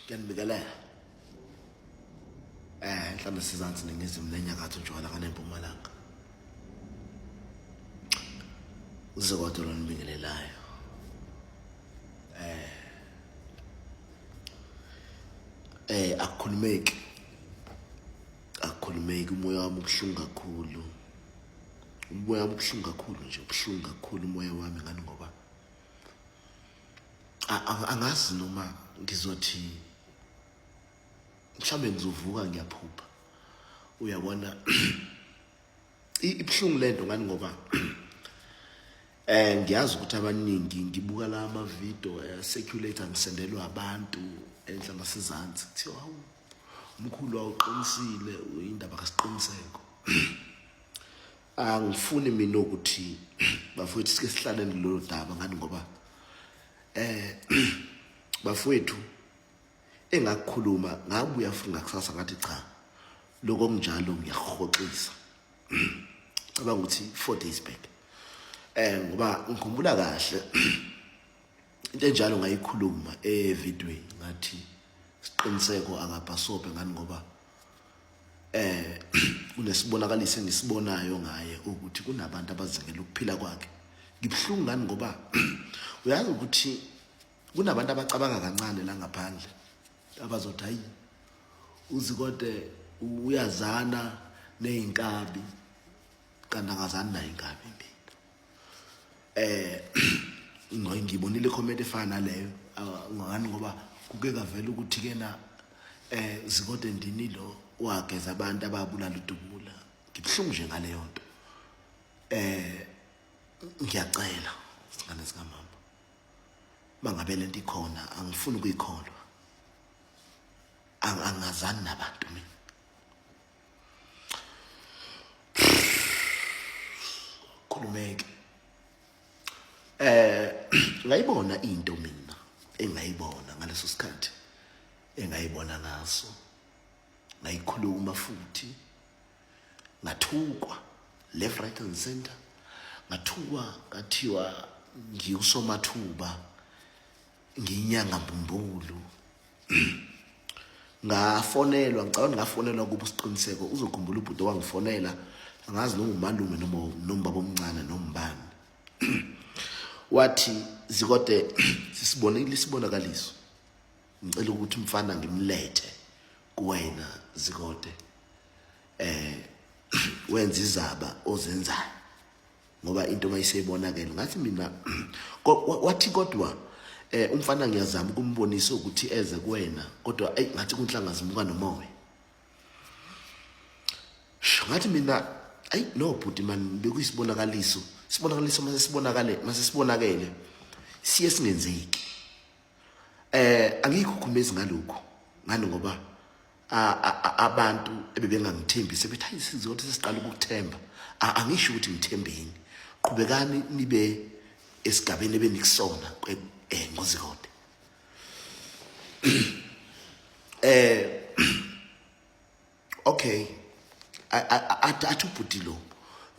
Ngiyanibingelela. Enhla nasezansi ningizimu nenyakatho ntshonalanga nempumalanga. Uze kodwa lonibingelelayo. Akukhulumeki. Akukhulumeki, umoya wami ubuhlungu kakhulu. Umoya wami ubuhlungu kakhulu nje, ubuhlungu kakhulu umoya wami ngani ngoba angazi noma ngizothi mhlawumbe ngizovuka ngiyaphupha. Uyabona, ibuhlungu lento ngani ngoba ngiyazi ukuthi abaningi ngibuka la ama video circulate ngisendelwa abantu enhla nasezansi, kuthiwa hawu umkhulu awuqinisile, indaba kaSiqiniseko. Angifuni mina ukuthi bafowethu sike sihlaleni kulolu daba ngani ngoba bafowethu engakukhuluma ngabuya futhi ngakusasa ngathi cha, lokho kunjalo, ngiyahoxisa. Cabanga ukuthi 4 days back, ngoba ngikhumbula kahle into enjalo ngayikhuluma evidweni, ngathi Siqiniseko akabhasobhe ngani ngoba kunesibonakaliso engisibonayo ngaye ukuthi kunabantu abazingela ukuphila kwakhe. Ngibuhlungu ngani ngoba uyazi ukuthi kunabantu abacabanga kancane la ngaphandle abazothi hayi uZikode uyazana nezinkabi, kanti akazani nayo inkabi mina. Ngibonile comment efana naleyo ngani ngoba kuke kavela ukuthi ke na Zikode ndini lo wageza abantu ababulala uDubula. Ngibuhlungu nje ngaleyo nto. Ngiyacela singane sikamama, mangabe lento ikhona angifuni ukuyikholwa. Angazani nabantu mina. Khulumeke. Ngayibona into mina engayibona ngaleso sikhathi engayibona ngaso, ngayikhuluma futhi ngathukwa left, right and center. Ngathukwa ngathiwa ngiwusomathuba, ngiyinyanga mbumbulu. Ngafonelwa, ngicabanga ngafonelwa kuba uSiqiniseko uzokhumbula ubhuti owangifonela, angazi noma umalume noma nombaba omncane nombani, wathi Zikode sisibonile isibonakaliso, ngicela ukuthi umfana ngimlethe kuwena Zikode, wenza izaba ozenzayo ngoba into mayiseyibonakele. Ngathi mina wathi kodwa umfana ngiyazama ukumbonisa ukuthi eze kuwena, kodwa ey ngathi kunhlanga zimuka nomoya. Ngathi mina ayi no bhuti man, bekuyisibonakaliso, isibonakaliso mase sibonakale, mase sibonakele siye singenzeki. Angikhukhumezi ngalokhu ngani ngoba abantu ebebengangithembi sebethi hayi sizothi sesiqala ukukuthemba. Angisho ukuthi ngithembeni, qhubekani nibe esigabeni ebenikusona ngoZikode. Okay, athi ubhuti lo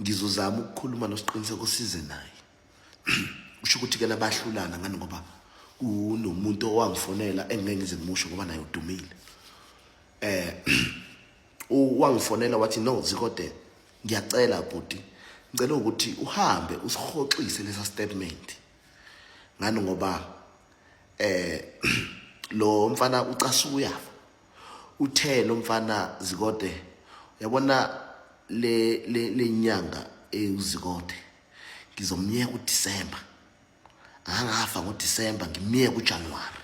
ngizozama ukukhuluma noSiqiniseko size naye. Usho ukuthi ke nabahlulana ngani ngoba kunomuntu owangifonela engeke ngize ngimusho ngoba naye udumile. Wangifonela wathi no Zikode, ngiyacela bhuti, ngicela ukuthi uhambe usihoxise lesa statement ngani ngoba lo mfana ucasuka uyafa. Uthe lo mfana Zikode, uyabona le le nyanga ewuZikode ngizomyeka uDecember, angangafa ngoDecember ngimyeke uJanuary,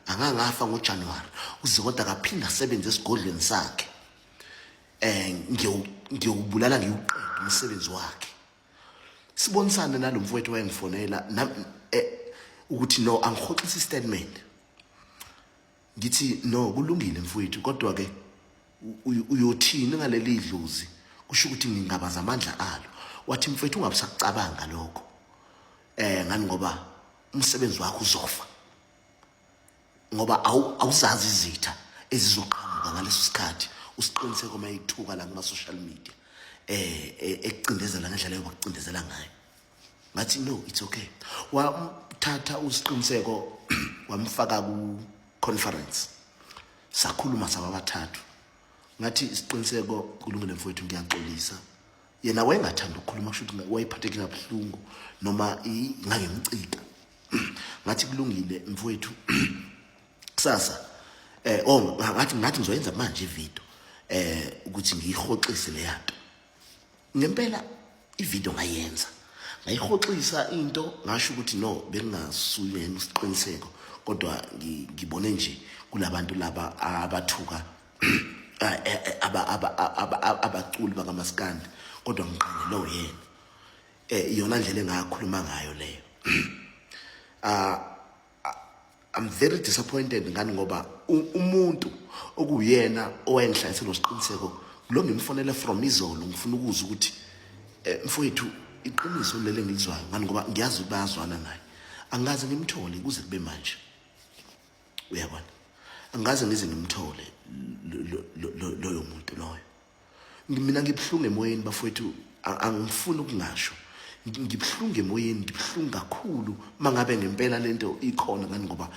angangafa ngoJanuary uZikode akaphinda asebenze esigodlweni sakhe, ngiyobulala ngiwuqede umsebenzi wakhe. Sibonisane nalomfowethu wayengifonela ukuthi no angihoxisa istatement. Ngithi no kulungile mfowethu, kodwa ke uyothini ngaleli dlozi, kusho ukuthi ngingabaza amandla alo. Wathi mfowethu ungabe usakucabanga lokho ngani ngoba umsebenzi wakho uzofa ngoba awuzazi izitha ezizoqhamuka ngaleso sikhathi. Usiqiniseko mayithuka la kuma social media ekucindezela ngendlela yokucindezela ngayo. Ngathi no it's okay. Wamthatha uSiqiniseko wamfaka ku conference. Sakhuluma sababathathu. Ngathi isiqiniseko kulungile mfowethu ngiyaxolisa. Yena wayengathanda ukukhuluma kusho ukuthi wayephatheke kabuhlungu noma ngangimcika. Ngathi kulungile mfowethu kusasa oh ngathi ngizoyenza manje ivideo ukuthi ngiyihoxise le yanto. Ngempela ivideo ngayenza. Ngayihoxisa into ngasho ukuthi no bengingasuyena isiqiniseko kodwa ngibone nje kulabantu laba abathuka abaculi bakamaskandi kodwa ngiqine lo yena iyona ndlela engakhuluma ngayo leyo. I'm very disappointed ngani ngoba umuntu okuyena owayengihlalise nosiqiniseko lo ngimfonele from izolo ngifuna ukuzwa ukuthi mfowethu iqiniso leli engilizwayo ngani ngoba ngiyazi ukuthi bayazwana naye, angikaze ngimthole kuze kube manje. Uyabona, angikaze ngize ngimthole loyo muntu loyo. Mina ngibuhlungu emoyeni bafowethu, angifuni ukungasho, ngibuhlungu emoyeni, ngibuhlungu kakhulu mangabe ngempela lento ikhona ngani ngoba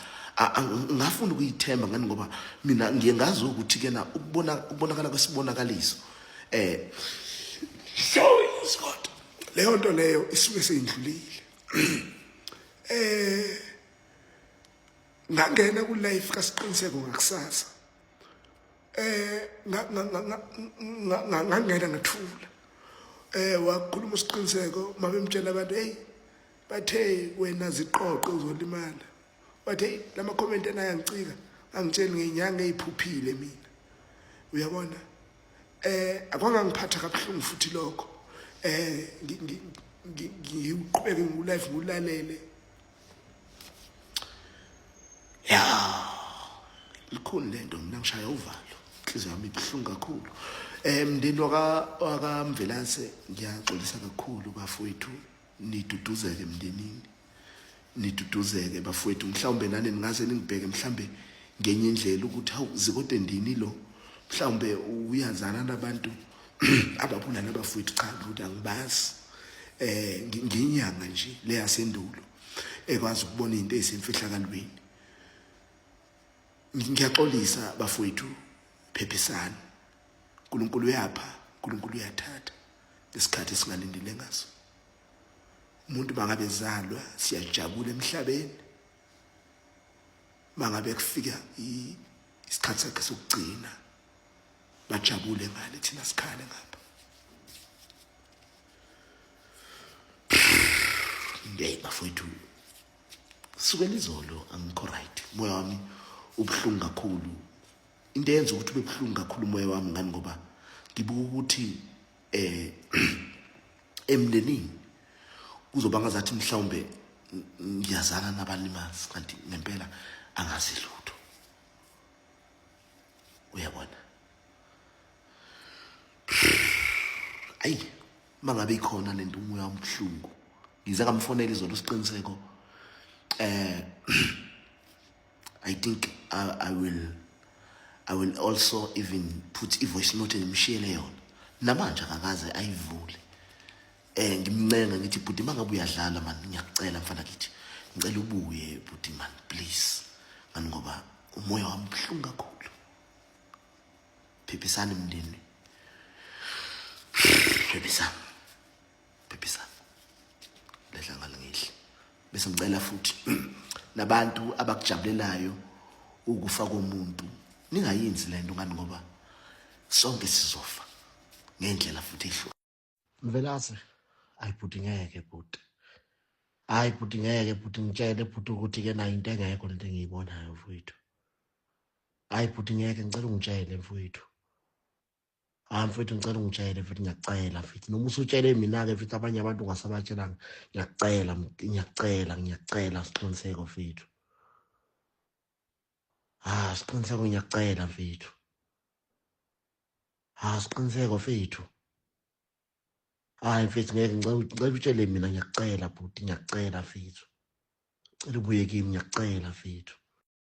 ngafuna ukuyithemba ngani ngoba mina ngiye ngazi ukuthi kena ukubona ukubonakala kwesibonakaliso so Scott leyo nto leyo isuke seyindlulile. Ngangena ku life kaSiqiniseko ngakusasa, ngangena ngathula, wakhuluma uSiqiniseko mabemtshela abantu, hey bathe wena ziqoqe uzolimala, bathe hey lama comment anayangicika, angitsheli ngenyanga eziphuphile mina, uyabona. Akwangangiphatha kabuhlungu futhi lokho, ngiqhubeke ngu live ngulalele. Ya likhulu lento, mina ngishaya uvalo, inhliziyo yami ibuhlungu kakhulu. Mndeni waka Mvelase ngiyaxolisa kakhulu bafowethu, niduduzeke emndenini, niduduzeke bafowethu. Mhlawumbe nani ningaze ningibheke mhlawumbe ngenye indlela ukuthi hawu zikode ndini lo, mhlawumbe uyazana nabantu ababulala abafowethu. Cha ukuthi angibazi, ngiyinyanga nje leyasendulo ekwazi ukubona izinto ezisemfihlakalweni. Ngiyaxolisa bafowethu, phephisani, uNkulunkulu uyapha, uNkulunkulu uyathatha isikhathi esingalindile ngaso. Umuntu mangabe ezalwa siyajabula emhlabeni, mangabe kufika isikhathi sakhe sokugcina bajabule ngale, thina sikhale ngapha. Hey bafowethu, sukela izolo angikho right, umoya wami ubuhlungu kakhulu. Into eyenza ukuthi ube buhlungu kakhulu umoya wami ngani ngoba ngibuka ukuthi emndenini kuzoba ngazathi mhlawumbe ngiyazana nabalimazi, kanti ngempela angazi lutho. Uyabona, ayi mangabe ikhona lento umoya wami ubuhlungu. Ngize ngamfonela izolo uSiqiniseko, I think I will also even put i voice note ngimshiyele yona, namanje akakaze ayivule. Ngimncenga ngithi bhuti mangabe uyadlala man, ngiyakucela mfana kithi, ngicela ubuye bhuti man, please ngani ngoba umoya wami ubuhlungu kakhulu. Phephisani mndeni, phephisani, phephisani, lehla ngalingihle. Bese ngicela futhi nabantu abakujabulelayo ukufa komuntu, ningayenzi lento ngani ngoba sonke sizofa ngendlela futhi ehluka. Mvelase, ayi bhuti ngeke bhuti, hayi bhuti ngeke bhuti, ngitshele bhuti ukuthi ke nayo into engekho lento engiyibonayo mfowethu. Hayi bhuti ngeke, ngicela ungitshele mfowethu. Hayi mfowethu ngicela ungitshele mfowethu, ngiyacela mfowethu, noma usutshele mina-ke mfowethu, abanye abantu ungasabatshelanga, ngiyacela ngiyacela ngiyacela siqiniseko mfowethu. Ah siqiniseko ngiyacela mfowethu. Ah siqiniseko mfowethu. Hayi mfethu ngeke, ngicela utshele mina, ngiyacela bhuti, ngiyacela mfethu, ngicela ubuye kimi, ngiyacela mfethu.